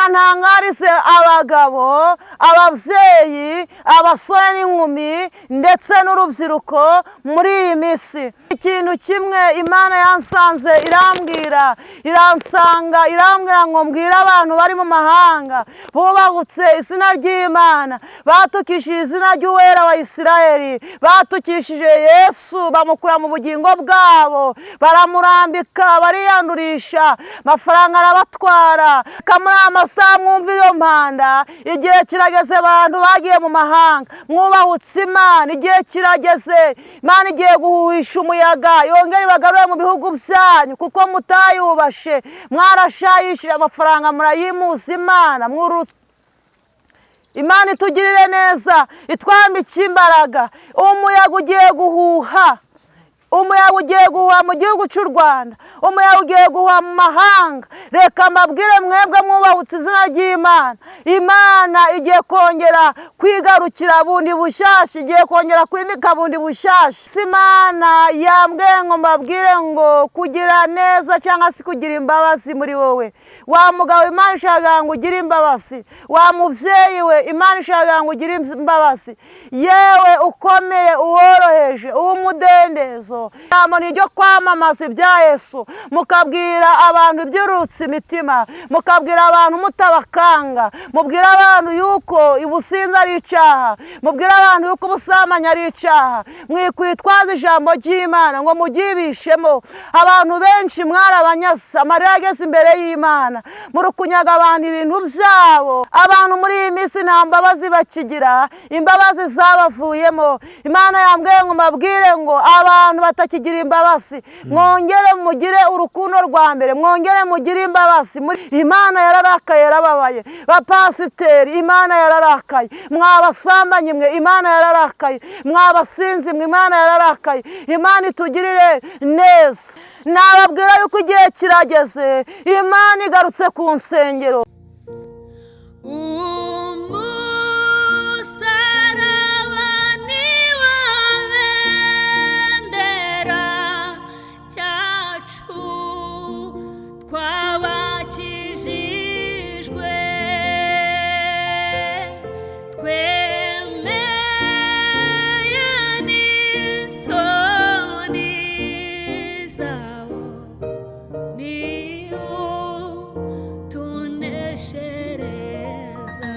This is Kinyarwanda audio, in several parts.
Reka ntangarize abagabo, ababyeyi, abasore n'inkumi ndetse n'urubyiruko muri iyi minsi. Ikintu kimwe Imana yansanze irambwira, iransanga irambwira ngo mbwire abantu bari mu mahanga bubahutse izina ry'Imana, batukishije izina ry'Uwera wa Isirayeli, batukishije Yesu bamukura mu bugingo bwabo, baramurambika, bariyandurisha, amafaranga arabatwara. Muri aya masaha mwumva iyo mpanda, igihe kirageze abantu bagiye mu mahanga mwubahutse Imana, igihe kirageze Imana igiye guhuhisha umuyaga yongere ibagarure mu bihugu byanyu, kuko mutayubashe, mwarashayishije amafaranga murayimuza Imana. Imana itugirire neza, itwambike imbaraga. Umuyaga ugiye guhuha, umuyaga ugiye guhuha mu gihugu cy'u Rwanda, umuyaga ugiye guhuha mu mahanga. Reka mbabwire mwebwe mwubahutse izina ry'Imana, Imana igiye kongera kwigarukira bundi bushyashya, igiye kongera kwimika bundi bushyashya. Imana yambwiye ngo mbabwire ngo kugira neza cyangwa se kugira imbabazi muri wowe. Wa mugabo, Imana ishaka ngo ugire imbabazi. Wa mubyeyi we, Imana ishaka ngo ugire imbabazi. Yewe ukomeye, uworoheje, uw'umudendezo, ijambo ni iryo kwamamaza ibya Yesu, mukabwira abantu ibyurutse imitima, mukabwira abantu mutabakanga, mubwira abantu yuko ubusinzi ari icyaha, mubwira abantu yuko ubusambanyi ari icyaha. Mwikwitwaza ijambo ry'Imana ngo muryibishemo. Abantu benshi mwarabanyase, amarira ageze imbere y'Imana, muri kunyaga abantu ibintu byabo. Abantu muri iyi minsi nta mbabazi bakigira, imbabazi zabavuyemo. Imana yambwiye ngo mbabwire ngo abantu batakigira imbabazi, mwongere mugire urukundo rwa mbere, mwongere mugire imbabazi. Imana yararakaye, yarababaye. Bapasiteri, Imana yararakaye. Mwabasambanyi mwe, Imana yararakaye. Mwabasinzi mwe, Imana yararakaye. Imana itugirire neza. Nababwira yuko igihe kirageze, Imana igarutse ku nsengero. Umusaraba ni wo bendera ryacu, twabakijijwe, twemeye n'isoni zawo, niwo tuneshereza.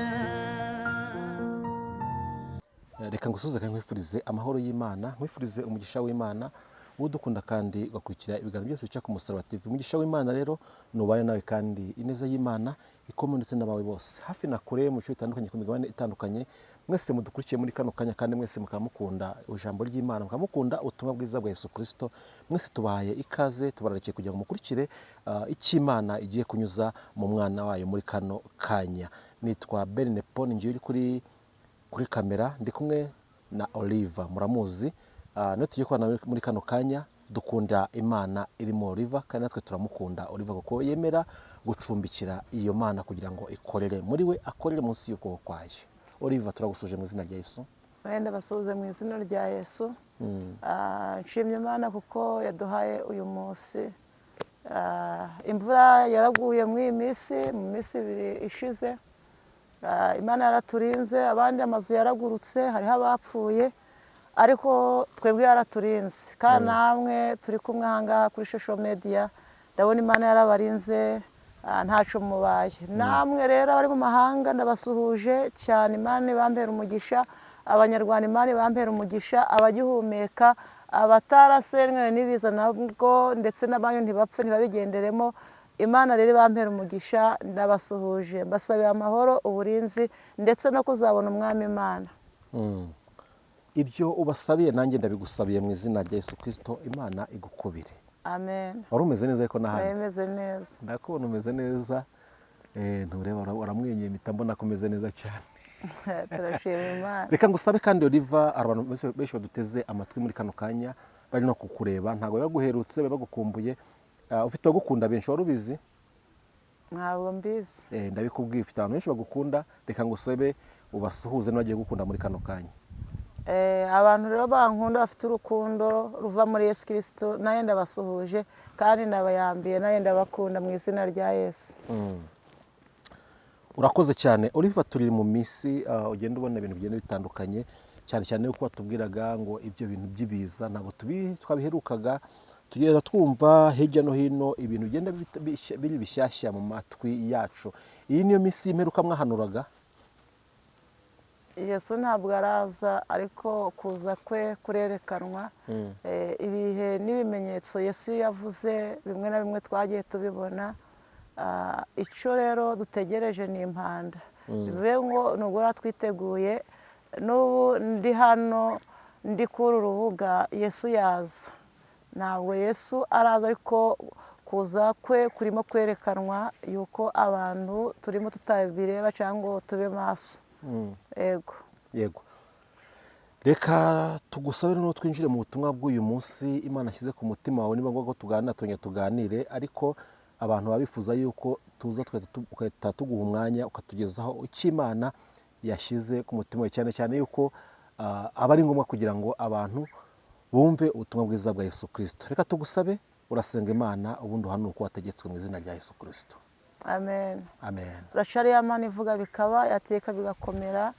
Reka ngusuhuze kandi nkwifurize amahoro y'Imana, nkwifurize umugisha w'Imana, udukunda kandi ugakurikira ibiganiro byose bica ku Musaraba TV. Umugisha w'Imana rero nubane nawe, kandi ineza y'Imana ikomeye ndetse n'abawe bose hafi na kure, mu bice bitandukanye, ku migabane itandukanye. Mwese mudukurikiye muri kano kanya, kandi mwese mukaba mukunda ijambo ry'Imana, mukaba mukunda ubutumwa bwiza bwa Yesu Kirisito, mwese tubahaye ikaze, tubararikiye kugira ngo mukurikire icyo Imana igiye kunyuza mu mwana wayo muri kano kanya. Nitwa Ben Nepo, ni ngiye uri kuri kamera, ndi kumwe na Oliva, muramuzi. Niyo tugiye kubana muri kano kanya. Dukunda Imana irimo Oliva, kandi natwe turamukunda Oliva kuko yemera gucumbikira iyo Mana kugira ngo ikorere muri we, akorere munsi y'ukuboko kwayo. Oliva, turagusuje mu izina rya Yesu. Wenda basuhuze mu izina rya Yesu. Nshimye Imana kuko yaduhaye uyu munsi. Imvura yaraguye muri iyi minsi, mu minsi 2 ishize. Imana yaraturinze, abandi amazu yaragurutse, hariho abapfuye, ariko twebwe yaraturinze. Kandi namwe turi kumwe aha ngaha kuri social media, ndabona Imana yarabarinze, ntaco mubaye. Namwe rero abari mu mahanga ndabasuhuje cyane, Imana ibambere umugisha, Abanyarwanda Imana ibambere umugisha, abagihumeka, abatarasenywe n'ibiza nabwo ndetse n'abanyu ntibapfe ntibabigenderemo. Imana rero ibampere umugisha, ndabasuhuje, mbasabiye amahoro, uburinzi ndetse no kuzabona Umwami Imana. Ibyo ubasabiye nanjye ndabigusabiye mu izina rya Yesu Kirisito, Imana igukubire. Amen. Wari umeze neza ariko n'ahandi? Meze neza. Ndakubona umeze neza, ntureba uramwenyuye, mpita mbona ko umeze neza cyane. Turashima Imana. Reka ngusabe kandi Oliva, hari abantu benshi baduteze amatwi muri kano kanya, bari no kukureba, ntabwo baguherutse, baba bagukumbuye. Ufite abagukunda benshi, wari ubizi? Ntabwo mbizi. Ndabikubwiye, ufite abantu benshi bagukunda. Reka ngusabe ubasuhuze n'abagiye gukunda muri kano kanya. Abantu rero bankunda, bafite urukundo ruva muri Yesu Kirisito, nawe ndabasuhuje kandi ndabayambiye, nawe ndabakunda mu izina rya Yesu. Urakoze cyane Oliver. Turi mu minsi ugenda ubona ibintu bigenda bitandukanye, cyane cyane yuko watubwiraga ngo ibyo bintu by'ibiza ntabwo twabiherukaga. Tugenda twumva hirya no hino ibintu bigenda biri bishyashya mu matwi yacu. Iyi niyo minsi y'imperuka mwahanuraga? Yesu ntabwo araza, ariko kuza kwe kurerekanwa. Ibihe n'ibimenyetso Yesu yavuze bimwe na bimwe twagiye tubibona. Icyo rero dutegereje ni impanda, bivuze ngo ni uguhora twiteguye. N'ubu ndi hano, ndi kuri uru rubuga, Yesu yaza. Ntabwo Yesu araza, ariko kuza kwe kurimo kwerekanwa yuko abantu turimo tutabireba cyangwa ngo tube maso. Yego. Yego, reka tugusabe noneho twinjire mu butumwa bw'uyu munsi Imana ashyize ku mutima wawe. Niba ngombwa ko tuganira, tongera tuganire, ariko abantu baba bifuza yuko tuza tugahita tuguha umwanya ukatugezaho icyo Imana yashyize ku mutima wawe, cyane cyane yuko aba ari ngombwa kugira ngo abantu bumve ubutumwa bwiza bwa Yesu Kirisito. Reka tugusabe, urasenga Imana, ubundi uhanure uko wategetswe mu izina rya Yesu Kirisito. Amen. Amen. Urashariya Mana ivuga bikaba, yateka bigakomera.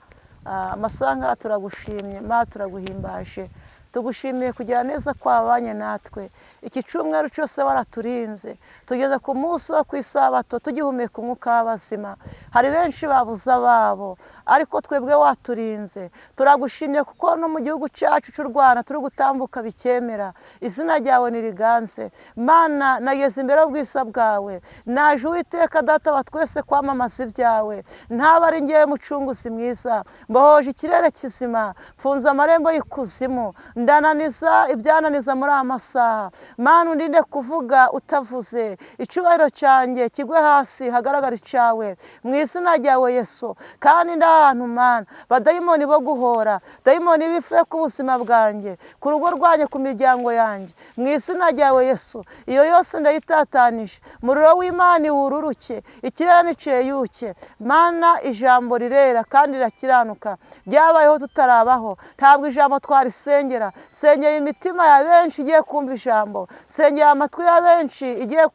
Amasanga turagushimye Ma, turaguhimbaje, tugushimiye kugira neza kwabanye natwe iki cyumweru cyose. Waraturinze tugeze ku munsi wo ku isabato tugihumeka umwuka w'abazima. Hari benshi babuze ababo, ariko twebwe waturinze. Turagushimye kuko no mu gihugu cyacu cy'u Rwanda turi gutambuka bikemera. Izina ryawe niriganze Mana. Nageze imbere y'ubwiza bwawe, naje Uwiteka Data wa twese kwamamaza ibyawe. Ntaba ari ngewe mucunguzi mwiza. Mbohoje ikirere kizima, mfunze amarembo y'ikuzimu, ndananiza ibyananiza muri aya masaha. Mana, undinde kuvuga utavuze. Icyubahiro cyanjye kigwe hasi, hagaragara icyawe mu izina ryawe Yesu. Kandi ndahantu Mana badayimoni bo guhora, dayimoni bifuye ku buzima bwanjye, ku rugo rwanjye, ku miryango yanjye, mu izina ryawe Yesu, iyo yose ndayitatanije. Umuriro w'Imana iwururuke, ikirere niceyuke. Mana, ijambo rirera kandi rirakiranuka, ryabayeho tutarabaho. Ntabwo ijambo twarisengera. Sengera imitima ya benshi igiye kumva ijambo, sengera amatwi ya benshi igiye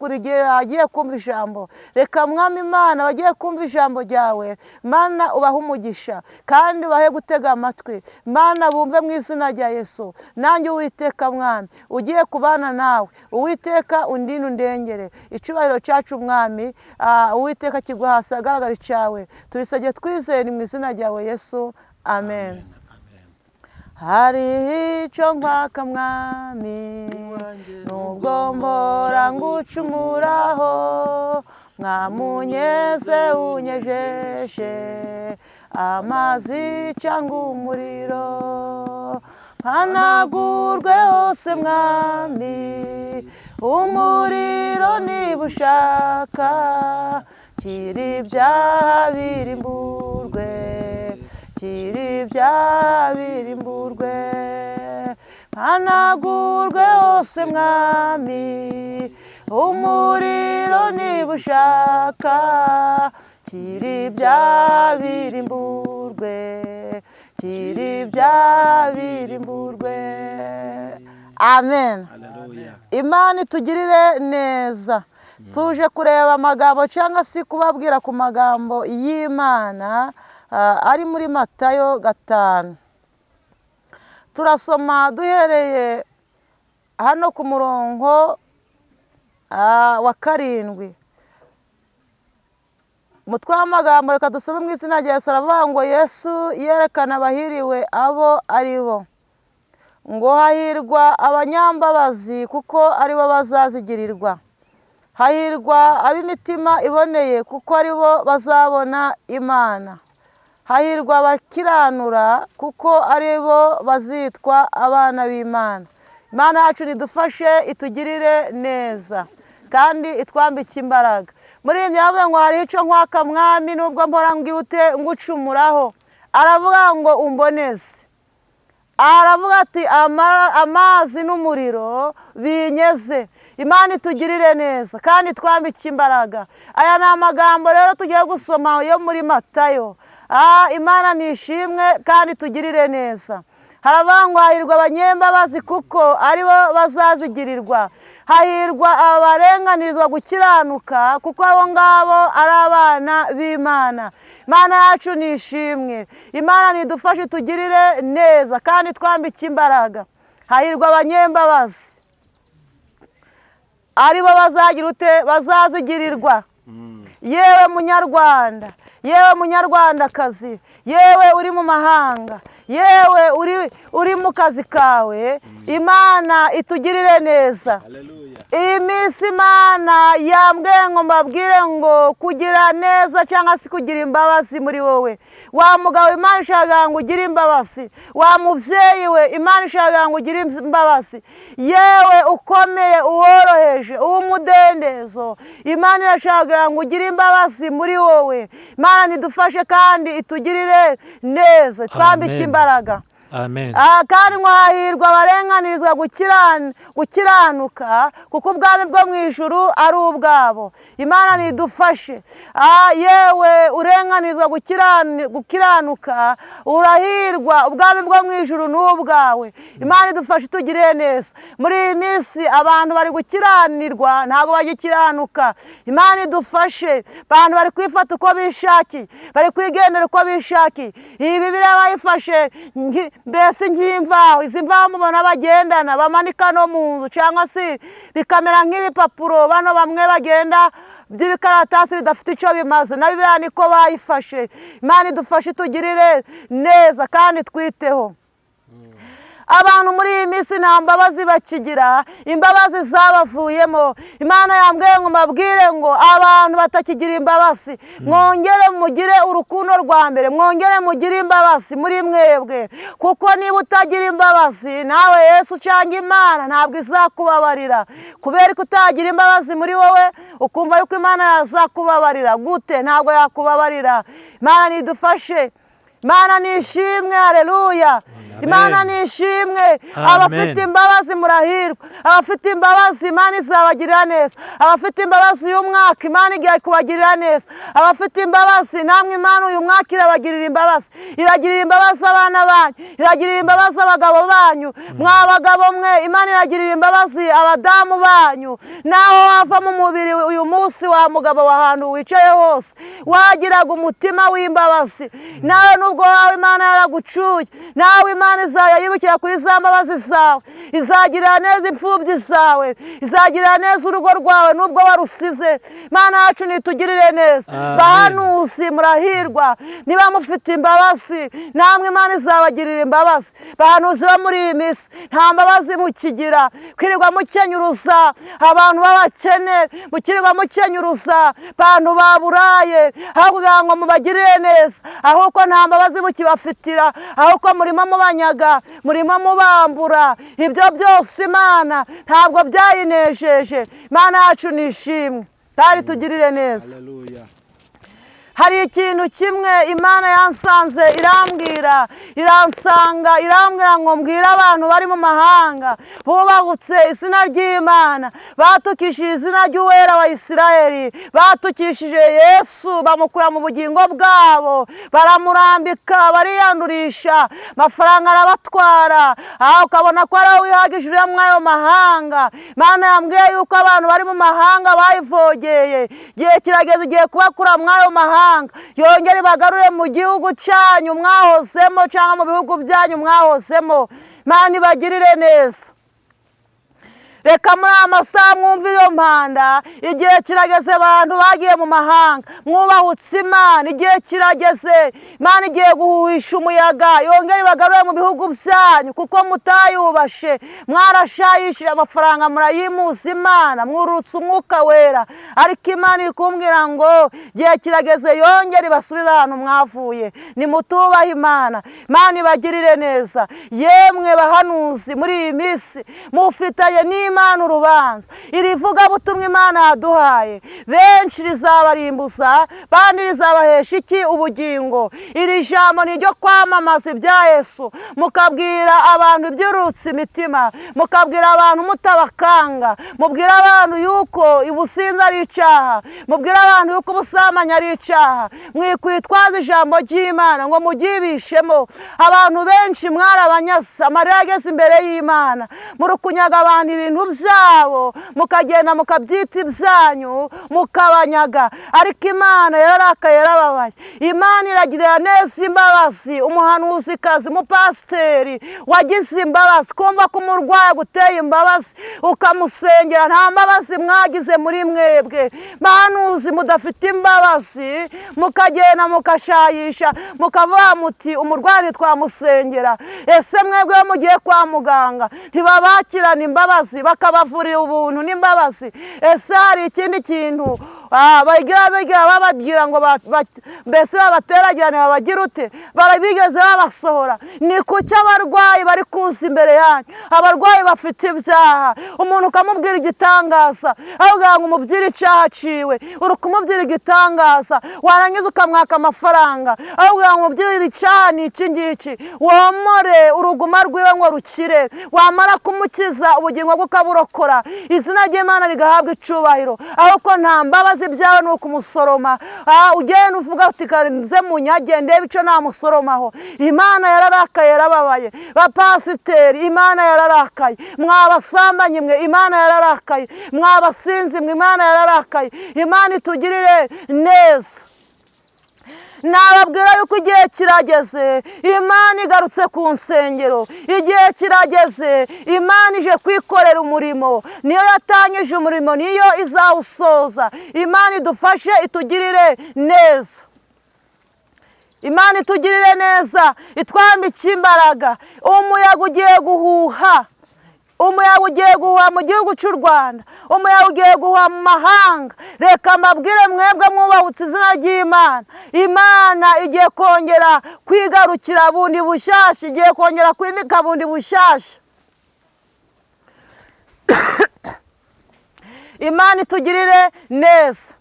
agiye kumva ijambo. Reka Mwami Imana, bagiye kumva ijambo ryawe, Mana, ubahe umugisha kandi ubahe gutega amatwi. Mana, bumve mu izina rya Yesu. Nanjye Uwiteka Mwami ugiye kubana nawe, Uwiteka undinde, undengere. Icyubahiro cyacu Mwami, Uwiteka kigwa hasi, agaragara icyawe. Tubisabye twizeye, ni mu izina ryawe Yesu, amen. Hari icyo nkwaka Mwami, nubwo mbora ngucumuraho, mwamunyeze unyejeshe amazi cyangwa umuriro, mpanagurwe hose Mwami, umuriro niba ushaka, kiri ibyaha birimburwe, kiri ibyaha birimburwe, mpanagurwe hose Mwami, umuriro niba ushaka, kiri ibyaha birimburwe, kiri ibyaha birimburwe. Amen. Haleluya. Imana itugirire neza. Tuje kureba amagambo cyangwa se kubabwira ku magambo y'Imana ari muri Matayo 5. Turasoma duhereye hano ku murongo wa 7. Umutwe w'amagambo reka dusome mu izina rya Yesu, aravuga ngo Yesu yerekana abahiriwe abo ari bo, ngo hahirwa abanyambabazi kuko aribo bazazigirirwa, hahirwa ab'imitima iboneye kuko aribo bazabona Imana, hahirwa abakiranura kuko aribo bazitwa abana b'Imana. Imana yacu nidufashe, itugirire neza kandi itwambike imbaraga. Muri iyi byavuze ngo hari icyo nkwaka Mwami, nubwo mpora ngira ute ngucumuraho. Aravuga ngo umboneze. Aravuga ati amazi n'umuriro binyeze. Imana itugirire neza kandi twambike imbaraga. Aya ni amagambo rero tugiye gusoma yo muri Matayo. Imana nishimwe kandi tugirire neza. Haravuga ngo hahirwa abanyembabazi kuko aribo bazazigirirwa. Hahirwa abarenganirizwa gukiranuka, kuko abo ngabo ari abana b'Imana. Imana yacu ni ishimwe. Imana nidufashe tugirire neza kandi twambike imbaraga. Hahirwa abanyembabazi, aribo bazagira ute? Bazazigirirwa. Yewe munyarwanda, yewe munyarwandakazi, yewe uri mu mahanga, yewe uri mu kazi kawe, Imana itugirire neza. Iyi minsi Imana yambwiye ngo mbabwire ngo kugira neza cyangwa se kugira imbabazi muri wowe. Wa mugabo, Imana ishaka ngo ugire imbabazi. Wa mubyeyi we, Imana ishaka ngo ugire imbabazi. Yewe ukomeye, uworoheje, uw'umudendezo, Imana irashaka ngo ugire imbabazi muri wowe. Imana nidufashe kandi itugirire neza, twambike imbaraga. Amen. Kandi ngo hahirwa abarenganirizwa gukiranuka, kuko ubwami bwo mu ijuru ari ubwabo. Imana nidufashe. Yewe urenganirizwa gukiranuka, urahirwa, ubwami bwo mu ijuru ni ubwawe. Imana idufashe itugirire neza. Muri iyi minsi abantu bari gukiranirwa, ntabwo bagikiranuka. Imana idufashe. Abantu bari kwifata uko bishakiye, bari kwigendera uko bishakiye. Iyi Bibiliya bayifashe mbese nk'imvaho. Izi mvaho mubona bagendana, bamanika no mu nzu, cyangwa se bikamera nk'ibipapuro bano bamwe bagenda by'ibikaratasi bidafite icyo bimaze. Na Bibiliya niko bayifashe. Imana idufashe itugirire neza kandi twiteho. Abantu muri iyi minsi nta mbabazi bakigira, imbabazi zabavuyemo. Imana yambwiye ngo mbabwire ngo abantu batakigira imbabazi, mwongere mugire urukundo rwa mbere, mwongere mugire imbabazi muri mwebwe, kuko niba utagira imbabazi nawe Yesu cyangwa Imana ntabwo izakubabarira. Kubera ko utagira imbabazi muri wowe, ukumva yuko Imana yazakubabarira gute? Ntabwo yakubabarira. Imana nidufashe. Imana nishimwe, haleluya. Imana nishimwe. Abafite imbabazi murahirwa. Abafite imbabazi Imana izabagirira neza. Abafite imbabazi uyu mwaka Imana igiye kubagirira neza. Abafite imbabazi namwe Imana uyu mwaka irabagirira imbabazi. Iragirira imbabazi abana banyu, iragirira imbabazi abagabo banyu. Mwa bagabo mwe, Imana iragirira imbabazi abadamu banyu. Naho wava mu mubiri uyu munsi wa mugabo w'ahantu wicaye hose, wagiraga umutima w'imbabazi, nawe nubwo wawe Imana yaragucuye, nawe Imana izayibukira kuri za mbabazi zawe, izagirira neza imfubyi zawe, izagirira neza urugo rwawe nubwo warusize. Imana yacu nitugirire neza. Bahanuzi murahirwa, niba mufite imbabazi namwe Imana izabagirira imbabazi. Bahanuzi bo muri iyi minsi nta mbabazi mukigira, kwirirwa mukenyuruza abantu b'abakene, mukirirwa mukenyuruza abantu baburaye, aho kugira ngo mubagirire neza, ahubwo nta mbabazi mukibafitira, ahubwo murimo mubanyaga, murimo mubambura. Ibyo byose Imana ntabwo byayinejeje. Imana yacu nishimwe kandi tugirire neza. Haleluya. Hari ikintu kimwe Imana yansanze irambwira, iransanga irambwira ngo mbwire abantu bari mu mahanga bubahutse izina ry'Imana, batukishije izina ry'Uwera wa Isirayeli, batukishije Yesu bamukura mu bugingo bwabo, baramurambika, bariyandurisha, amafaranga arabatwara. Aho ukabona ko ari wihagije uri muri ayo mahanga. Imana yambwiye yuko abantu bari mu mahanga bayivogeye, igihe kirageze, igiye kubakura muri ayo mahanga, yongere bagarure mu gihugu cyanyu mwahozemo, cyangwa mu bihugu byanyu mwahozemo. Imana ibagirire neza. Reka muri aya masaha mwumve iyo mpanda. Igihe kirageze, abantu bagiye mu mahanga mwubahutse Imana. Igihe kirageze, Imana igiye guhuhisha umuyaga, yongere ibagarure mu bihugu byanyu, kuko mutayubashe, mwarashayishije amafaranga murayimuza Imana, mwurutse umwuka wera. Ariko Imana iri kumbwira ngo igihe kirageze, yongere ibasubize ahantu mwavuye. Nimutubahe Imana, Imana ibagirire neza. Yemwe bahanuzi muri iyi minsi mufitanye n'Imana urubanza. Iri vugabutumwa Imana yaduhaye, benshi rizabarimbuza, bandi rizabahesha iki? Ubugingo. Iri jambo ni iryo kwamamaza ibya Yesu, mukabwira abantu ibyurutse imitima, mukabwira abantu mutabakanga, mubwira abantu yuko ubusinzi ari icyaha, mubwira abantu yuko ubusambanyi ari icyaha. Mwikwitwaza ijambo ry'Imana ngo muryibishemo. Abantu benshi mwarabanyasa, amarira ageze imbere y'Imana, muri kunyaga abantu ibintu ibintu byabo, mukagenda mukabyita ibyanyu, mukabanyaga. Ariko Imana yararakaye, yarababaye. Imana iragirira neza imbabazi umuhanuzikazi, umupasiteri wagize imbabazi, kumva ko umurwayi aguteye imbabazi ukamusengera. Nta mbabazi mwagize muri mwebwe bahanuzi, mudafite imbabazi, mukagenda mukashayisha, mukavuga muti umurwayi twamusengera. Ese mwebwe iyo mugiye kwa muganga ntibabakirana imbabazi, bakabavurira ubuntu n'imbabazi? Ese hari ikindi kintu bagira bababwira ngo mbese babateragirane, babagira ute? Barabigeze babasohora. Ni kuki abarwayi bari kuza imbere yanyu, abarwayi bafite ibyaha, umuntu ukamubwira igitangaza, aho kugira ngo umubwire icyaha aciwe, uri kumubwira igitangaza, warangiza ukamwaka amafaranga, aho kugira ngo umubwire icyaha ni iki ngiki, womore uruguma rwiwe ngo rukire, wamara kumukiza ubugingo bwe ukaburokora, izina ry'Imana rigahabwa icubahiro. Ahubwo nta mbabazi byawe ni ukumusoroma. Ugenda uvuga uti nze munyage ndebe icyo namusoromaho. Imana yararakaye, yarababaye. Bapasiteri, Imana yararakaye. Mwabasambanyi mwe, Imana yararakaye. Mwabasinzi mwe, Imana yararakaye. Imana itugirire neza. Nababwira yuko igihe kirageze, Imana igarutse ku nsengero. Igihe kirageze, Imana ije kwikorera umurimo. Niyo yatangije umurimo, niyo izawusoza. Imana idufashe, itugirire neza. Imana itugirire neza, itwambike imbaraga. Umuyaga ugiye guhuha, umuyaga ugiye guhuha mu gihugu cy'u Rwanda, umuyaga ugiye guhuha mu mahanga. Reka mbabwire mwebwe mwubahutse izina ry'Imana, Imana igiye kongera kwigarukira bundi bushyashya, igiye kongera kwimika bundi bushyashya. Imana itugirire neza.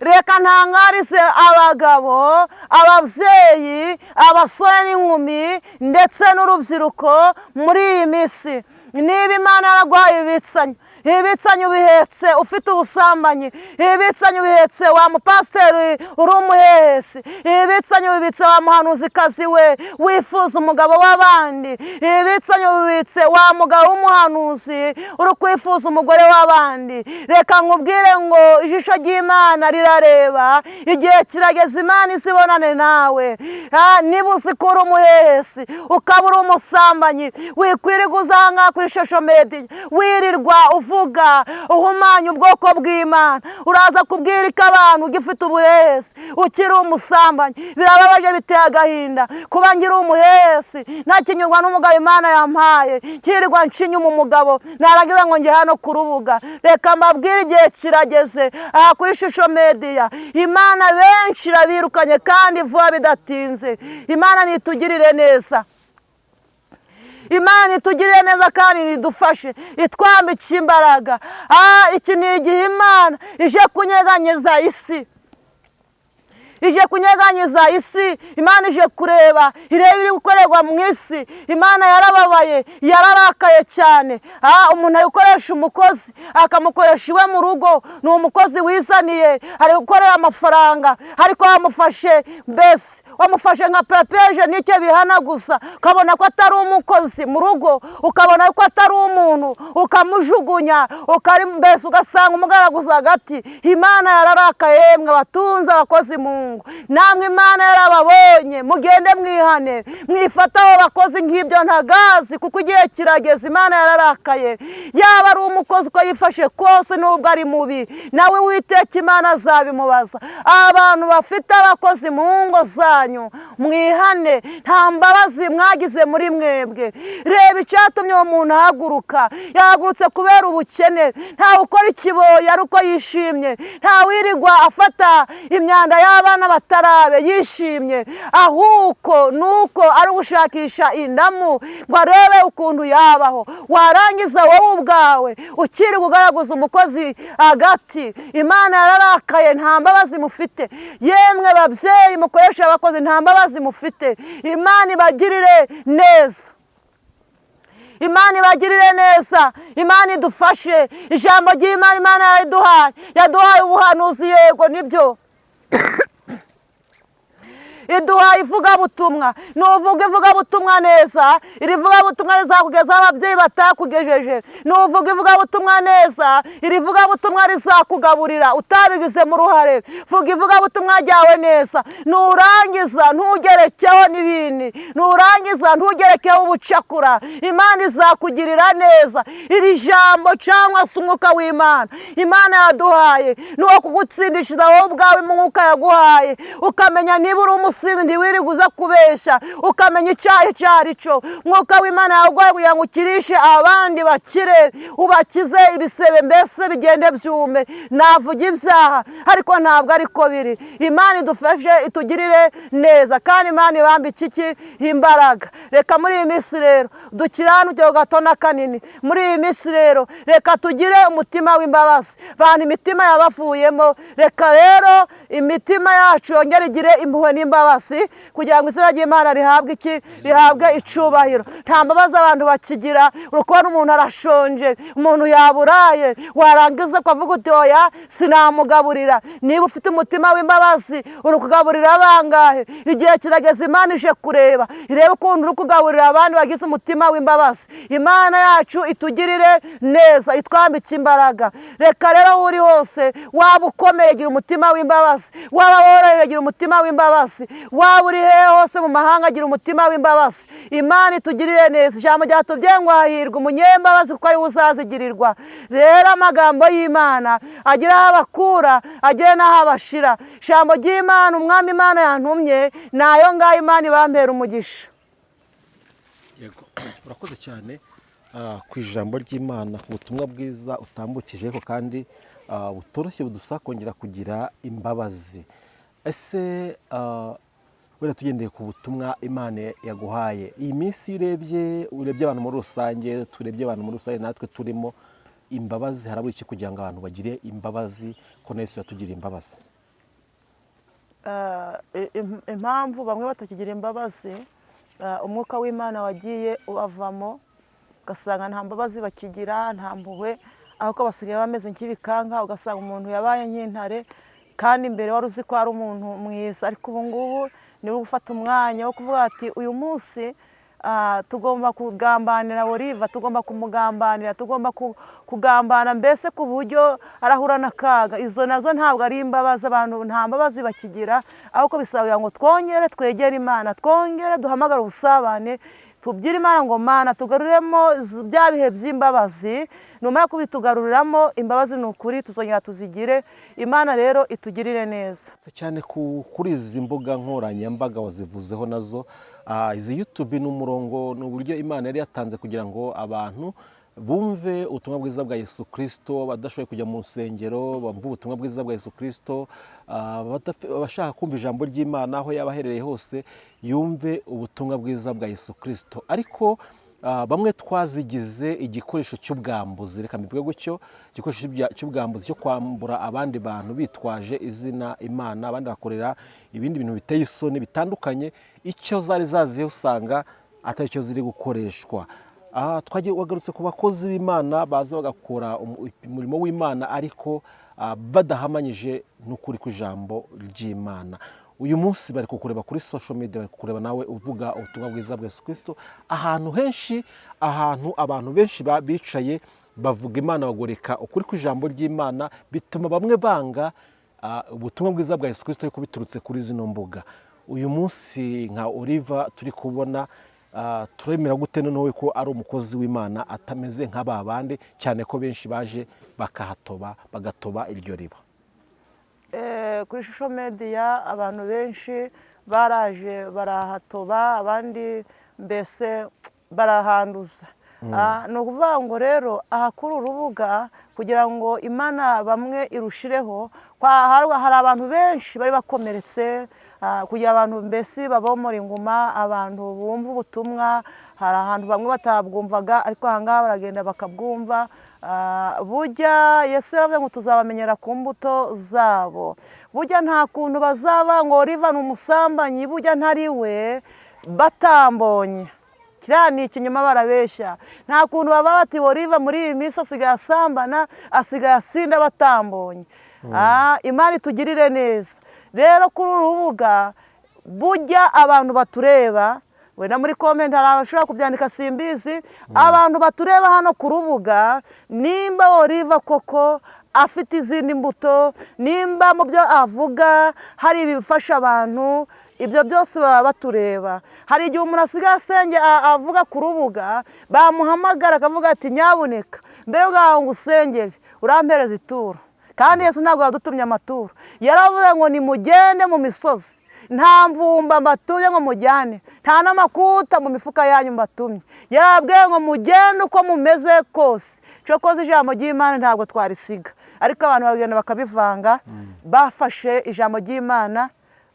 Reka ntangarize abagabo, ababyeyi, abasore n'inkumi ndetse n'urubyiruko muri iyi minsi. Niba Imana yaraguhaye ibitsanyo, ibitsanyo ubihetse ufite ubusambanyi, ibitsanyo ubihetse wa mupasiteri uri umuhehesi, ibitsanyo ubibitse wa muhanuzikazi we wifuza umugabo w'abandi, ibitsanyo ubibitse wa mugabo w'umuhanuzi uri kwifuza umugore w'abandi. Reka nkubwire ngo ijisho ry'Imana rirareba, igihe kirageze Imana izibonane nawe. Niba uzi ko uri umuhehesi, ukaba uri umusambanyi, wikwirirwa uza aha ngaha kuri social media wirirwa uvuga uhumanya ubwoko bw'Imana, uraza kubwira ko abantu ugifite ubuhehesi, ukiri umusambanyi. Birababaje, biteye agahinda kuba ngira umuhehesi, ntakinyurwa n'umugabo Imana yampaye, kirirwa nshinyuma umugabo, narangiza ngo njye hano ku rubuga. Reka mbabwire igihe kirageze aha kuri social media, Imana benshi irabirukanye kandi vuba bidatinze. Imana nitugirire neza, Imana itugirire neza kandi idufashe, itwambike imbaraga. Iki ni igihe Imana ije kunyeganyeza isi, ije kunyeganyeza isi. Imana ije kureba, ireba iri gukorerwa mu isi. Imana yarababaye, yararakaye cyane. Umuntu ari gukoresha umukozi, akamukoresha iwe mu rugo, ni umukozi wizaniye, ari gukorera amafaranga, ariko wamufashe mbese wamufashe nka pepeje nicyo bihanaguza, ukabona ko atari umukozi mu rugo, ukabona ko atari umuntu, ukamujugunya, mbese ugasanga umugaraguza hagati. Imana yararakaye. Yemwe batunze abakozi mu ngo, namwe Imana yarababonye, mugende mwihane, mwifataho abakozi nk'ibyo ntagazi, kuko igihe kirageze. Imana yararakaye. Yaba ari umukozi uko yifashe kose, nubwo ari mubi, nawe Uwiteka Imana azabimubaza. Abantu bafite abakozi mu ngo zanyu, mwihane, nta mbabazi mwagize muri mwebwe. Reba icyatumye uwo muntu ahaguruka, yahagurutse kubera ubukene. Ntawe ukora ikiboyi ari uko yishimye, ntawirirwa afata imyanda y'abana batarabe yishimye, ahubwo nuko ari gushakisha indamu ngo arebe ukuntu yabaho. Warangiza wowe ubwawe ukiri kugaragaza umukozi hagati. Imana yararakaye, nta mbabazi mufite. Yemwe babyeyi mukoresha abakozi, nta mbabazi mufite. Imana ibagirire neza, Imana ibagirire neza, Imana idufashe. Ijambo ry'Imana Imana yaduhaye, yaduhaye ubuhanuzi, yego nibyo. Iduhaye ivugabutumwa. Nuvuga ivugabutumwa neza, iri vugabutumwa rizakugezaho ababyeyi batakugejeje. Nuvuga ivugabutumwa neza, iri vugabutumwa rizakugaburira utabigizemo uruhare. Vuga ivugabutumwa ryawe neza, nurangiza ntugerekeho n'ibindi, nurangiza ntugerekeho ubucakura. Imana izakugirira neza. Iri jambo cyangwa se umwuka w'Imana Imana yaduhaye ni uwo kugutsindishiriza wowe ubwawe. Umwuka yaguhaye, ukamenya niba uri umusinzi, ntiwirirwe uza kubeshya, ukamenya icyaha icyo ari cyo. Umwuka w'Imana yaguhaye kugira ngo ukirishe abandi bakire, ubakize ibisebe, mbese bigende byume. Navuga ibyaha, ariko ntabwo ariko biri. Imana idufashe, itugirire neza, kandi Imana ibambike iki? Imbaraga. Reka muri iyi minsi rero dukiranukire ku gato na kanini. Muri iyi minsi rero reka tugire umutima w'imbabazi. Bantu imitima yabavuyemo, reka rero imitima yacu yongere igire impuhwe n'imbabazi, kugira ngo izina ry'Imana rihabwe iki? Rihabwe icubahiro. Nta mbabazi abantu bakigira. Uri kubona umuntu arashonje, umuntu yaburaye, warangiza ukavuga uti: "Oya, sinamugaburira." Niba ufite umutima w'imbabazi, uri kugaburira bangahe? Igihe kirageze, Imana ije kureba, irebe ukuntu uri kugaburira abandi bagize umutima w'imbabazi. Imana yacu itugirire neza, itwambike imbaraga. Reka rero aho uri hose, waba ukomeye, gira umutima w'imbabazi; waba woroheje, gira umutima w'imbabazi; waba uri hehe hose mu mahanga, gira umutima w'imbabazi. Imana itugirire neza. Ijambo ryatubwiye ngo: "Hahirwa umunyembabazi, kuko ariwe uzazigirirwa." Rero amagambo y'Imana agira aho abakura, agere n'aho abashira. Ijambo ry'Imana, Umwami Imana yantumye, ni ayo ngayo. Imana ibampera umugisha. Yego, urakoze cyane ku ijambo ry'Imana, ku butumwa bwiza utambukije, ariko kandi butoroshye, budusaba kongera kugira imbabazi. Ese wenda tugendeye ku butumwa Imana yaguhaye iyi minsi, iyo urebye abantu muri rusange, turebye abantu muri rusange natwe turimo, imbabazi harabura iki kugira ngo abantu bagire imbabazi, ko na Yesu yatugiriye imbabazi? Impamvu bamwe batakigira imbabazi, umwuka w'Imana wagiye ubavamo, ugasanga nta mbabazi bakigira, nta mpuhwe, ahubwo basigaye bameze nk'ibikanka. Ugasanga umuntu yabaye nk'intare, kandi mbere wari uzi ko ari umuntu mwiza, ariko ubu ngubu niwe gufata umwanya wo kuvuga ati: "Uyu munsi tugomba kugambanira Oliva, tugomba kumugambanira, tugomba kugambana mbese ku buryo arahura n'akaga." Izo nazo ntabwo ari imbabazi. Abantu nta mbabazi bakigira, ahubwo bisaba ngo twongere twegere Imana, twongere duhamagare ubusabane, tubwire Imana ngo: "Mana, tugaruremo bya bihe by'imbabazi." Numara kubitugaruriramo imbabazi, ni ukuri tuzongera tuzigire. Imana rero itugirire neza. Cyane kuri izi mbuga nkoranyambaga wazivuzeho nazo, izi YouTube ni umurongo, ni uburyo Imana yari yatanze kugira ngo abantu bumve ubutumwa bwiza bwa Yesu Kirisito. Badashoboye kujya mu nsengero bumve ubutumwa bwiza bwa Yesu Kirisito, abashaka kumva ijambo ry'Imana, aho yaba aherereye hose yumve ubutumwa bwiza bwa Yesu Kirisito. Ariko bamwe twazigize igikoresho cy'ubwambuzi, reka mbivuge gutyo, igikoresho cy'ubwambuzi cyo kwambura abandi bantu bitwaje izina Imana, abandi bakorera ibindi bintu biteye isoni bitandukanye. Icyo zari zaziye usanga atari cyo ziri gukoreshwa. Aha twagiye wagarutse ku bakozi b'Imana baza bagakora umurimo w'Imana, ariko badahamanyije n'ukuri kw'ijambo ry'Imana. Uyu munsi bari kukureba kuri social media, bari kukureba nawe uvuga ubutumwa bwiza bwa Yesu Kirisito ahantu henshi, ahantu abantu benshi bicaye bavuga Imana, bagoreka ukuri kw'ijambo ry'Imana, bituma bamwe banga ubutumwa bwiza bwa Yesu Kirisito, ariko biturutse kuri zino mbuga. Uyu munsi nka Oliva turi kubona, turemera gute noneho ko ari umukozi w'Imana atameze nka ba bandi, cyane ko benshi baje bakahatoba, bagatoba iryo riba? Kuri social media abantu benshi baraje barahatoba, abandi mbese barahanduza. Ni ukuvuga ngo rero aha kuri uru rubuga, kugira ngo Imana bamwe irushireho, hari abantu benshi bari bakomeretse, kugira abantu mbese babomora inguma, abantu bumva ubutumwa. Hari ahantu bamwe batabwumvaga, ariko aha ngaha baragenda bakabwumva. Burya Yesu yaravuze ngo tuzabamenyera ku mbuto zabo. Burya nta kuntu bazaba ngo Oliva ni umusambanyi, burya ntari we, batambonye. Kiriya ni ikinyoma, barabeshya. Nta kuntu baba bati: "Oliva muri iyi minsi asigaye asambana, asigaye asinda," batambonye. Imana itugirire neza. Rero kuri uru rubuga Bujya abantu batureba, wenda muri comment hari abashobora kubyandika, simbizi. Abantu batureba hano ku rubuga, nimba Oliva koko afite izindi mbuto, nimba mu byo avuga hari ibifasha abantu, ibyo byose baba batureba. Hari igihe umuntu asigaye asenge avuga ku rubuga, bamuhamagara akavuga ati: "Nyabuneka, mbere bwawe ngo usengere urampereza ituro." Kandi Yesu ntabwo yadutumye amaturo. Yaravuze ngo: "Nimugende mu misozi, nta mvumba mbatumye ngo mujyane, nta n'amakuta mu mifuka yanyu mbatumye." Yarabwiye ngo mugende uko mumeze kose. Cokoze ijambo ry'Imana ntabwo twarisiga, ariko abantu bagenda bakabivanga. Bafashe ijambo ry'Imana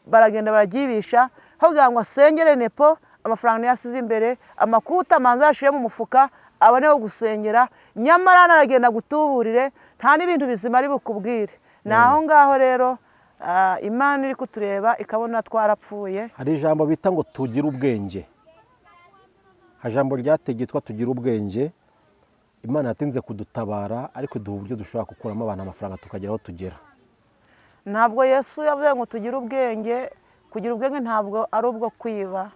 baragenda bararyibisha, aho kugira ngo asengere nepo, amafaranga niyo asize imbere, amakuta amanza yashyire mu mufuka aboneho gusengera. Nyamara aragenda gutuburire, nta n'ibintu bizima ari bukubwire. Ni aho ngaho rero, Imana iri kutureba ikabona twarapfuye. Hari ijambo bita ngo tugire ubwenge. Hari ijambo ryategetswe, tugire ubwenge. Imana yatinze kudutabara, ariko iduha uburyo dushobora gukuramo abantu amafaranga tukagera aho tugera. Ntabwo Yesu yavuze ngo tugire ubwenge. Kugira ubwenge ntabwo ari ubwo kwiba.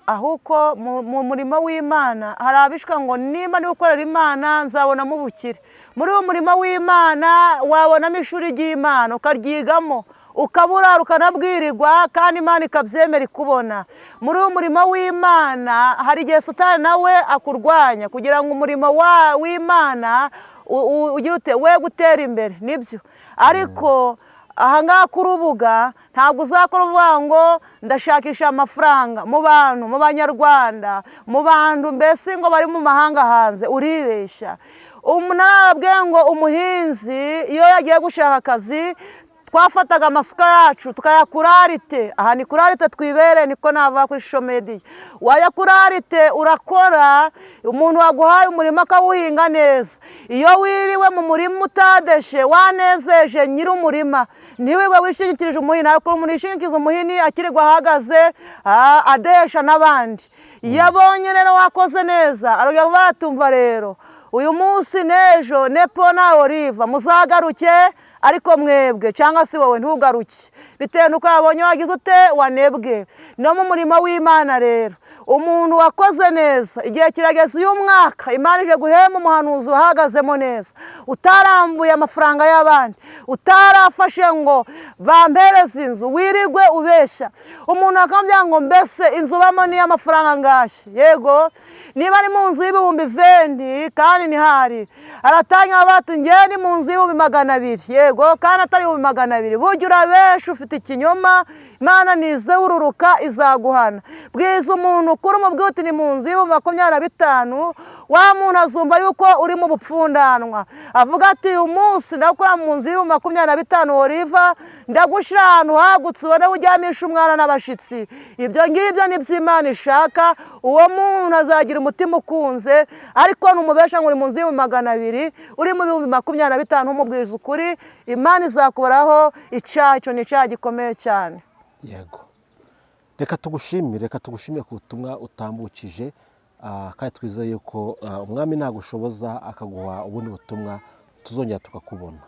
Ahubwo mu murimo w'Imana hari abishwa ngo nimba ndi gukorera Imana nzabonamo ubukire. Muri uwo murimo w'Imana wabonamo ishuri ry'Imana, ukaryigamo, ukaburara, ukanabwirirwa, kandi Imana ikabyemera ikubona. Muri uwo murimo w'Imana hari igihe Satani nawe akurwanya kugira ngo umurimo w'Imana ugire ute we gutera imbere. Nibyo, ariko ahangaha ku rubuga ntabwo uzakora uvuga ngo ndashakisha amafaranga mu bantu, mu Banyarwanda, mu bantu mbese ngo bari mu mahanga hanze. Uribeshya. Umuntu arababwiye ngo umuhinzi iyo yagiye gushaka akazi, twafataga amasuka yacu tukayakura arite. Aha ni kuri arite twibereye, niko navuga kuri social media. Wayakura arite, urakora, umuntu waguhaye umurima akawuhinga neza. Iyo wiriwe mu murima utadeshe, wanezeje nyir'umurima, ntiwirirwe wishingikirije umuhini. Ariko umuntu yishingikiriza umuhini akirirwa ahagaze, adesha n'abandi. Iyo abonye rero wakoze neza, arongera kuvuga ati: "Umva rero, uyu munsi n'ejo nepo na Oliva muzagaruke, ariko mwebwe cyangwa se wowe ntugaruke," bitewe n'uko yabonye wagize ute, wanebwe. No mu murimo w'Imana rero, umuntu wakoze neza, igihe kirageze uyu mwaka Imana ije guhemba umuhanuzi uhagazemo neza, utarambuye amafaranga y'abandi, utarafashe ngo bampereze inzu wirirwe ubeshya umuntu akamubwira ngo: "Mbese inzu ubamo ni iy'amafaranga angahe?" Yego, niba ari mu nzu y'ibihumbi 20 kandi ntihari, aratanga bati: "Ngewe ni mu nzu y'ibihumbi 200." Yego, kandi atari 200,000. Burya urabesha, ufite ikinyoma. Imana nizewururuka izaguhana. Bwiza umuntu kuri umubwira uti: "Ni mu nzu y'ibihumbi 25," wa muntu azumva yuko uri mu bupfundanwa, avuga ati: "Uyu munsi ndakora mu nzu y'ibihumbi 25, Oliva ndagushyira ahantu hagutse, ubone uryamisha umwana n'abashyitsi." Ibyo ngibyo ni byo Imana ishaka. Uwo muntu azagira umutima ukunze. Ariko numubesha ngo uri mu nzu y'ibihumbi 200, uri mu bihumbi 25, umubwiriza ukuri, Imana izakubaraho icyaha. Icyo ni icyaha gikomeye cyane. Yego, reka tugushimire, reka tugushimire ku butumwa utambukije, kandi twizeye ko Umwami nagushoboza akaguha ubundi butumwa tuzongera tukakubona.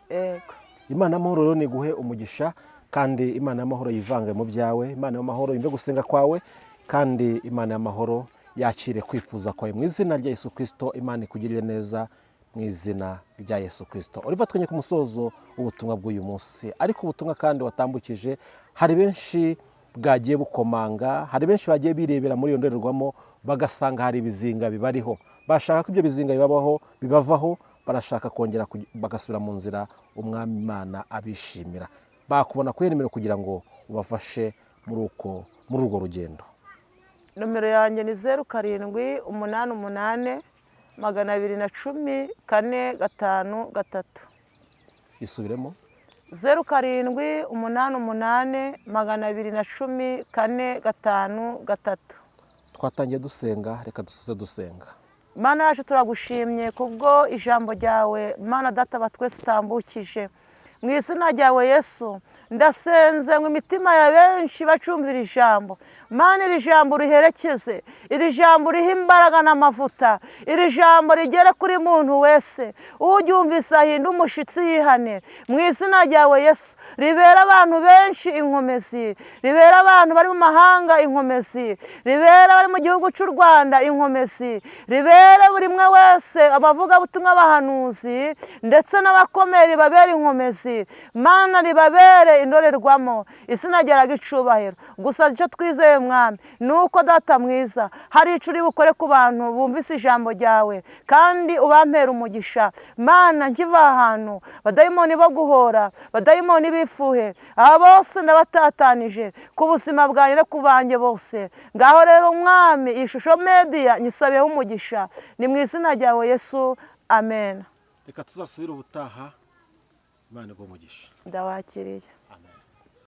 Yego. Imana y'amahoro rero niguhe umugisha, kandi Imana y'amahoro yivange mu byawe, Imana y'amahoro yumve gusenga kwawe, kandi Imana y'amahoro yakire kwifuza kwawe mu izina rya Yesu Kirisito. Imana ikugirire neza mu izina rya Yesu Kirisito. Oliva, twenye ku musozo w'ubutumwa bw'uyu munsi, ariko ubutumwa kandi watambukije hari benshi bwagiye bukomanga, hari benshi bagiye birebera muri iyo ndorerwamo bagasanga hari ibizinga bibariho, bashaka ko ibyo bizinga bibabaho bibavaho, barashaka kongera bagasubira mu nzira Umwami Imana abishimira. Bakubona kuri nimero kugira ngo ubafashe muri urwo rugendo. Nomero yanjye ni 0788 210 453. Isubiremo. 0788 210 453. Twatangiye dusenga, reka dusoze dusenga. Mana yacu, turagushimye kubwo ijambo ryawe, Mana Data wa twese utambukije mu izina ryawe Yesu. Ndasenze ngo imitima ya benshi bacumvira ijambo. Mana, iri jambo riherekeze, iri jambo rihe imbaraga n'amavuta, iri jambo rigere kuri muntu wese uryumvise ahinda umushitsi yihane mu izina ryawe Yesu. Ribera abantu benshi inkomezi, ribera abantu bari mu mahanga inkomezi, ribera abari mu gihugu cy'u Rwanda inkomezi, ribere buri umwe wese, abavugabutumwa, abahanuzi ndetse n'abakomeye, ribabere inkomezi. Mana, ribabere indorerwamo. Izina ryawe icubahiro gusa. Icyo twizeye, Mwami, ni uko Data mwiza hari icyo uri bukore ku bantu bumvise ijambo ryawe kandi ubampera umugisha. Mana, nkiva ahantu, badayimoni bo guhora, badayimoni bifuhe, aba bose ndabatatanije ku buzima bwanjye no ku banjye bose. Ngaho rero Mwami, iyi shusho media nyisabiyeho umugisha, ni mu izina ryawe Yesu, amen. Reka tuzasubire ubutaha. Imana iguhe umugisha. Ndawakiriye.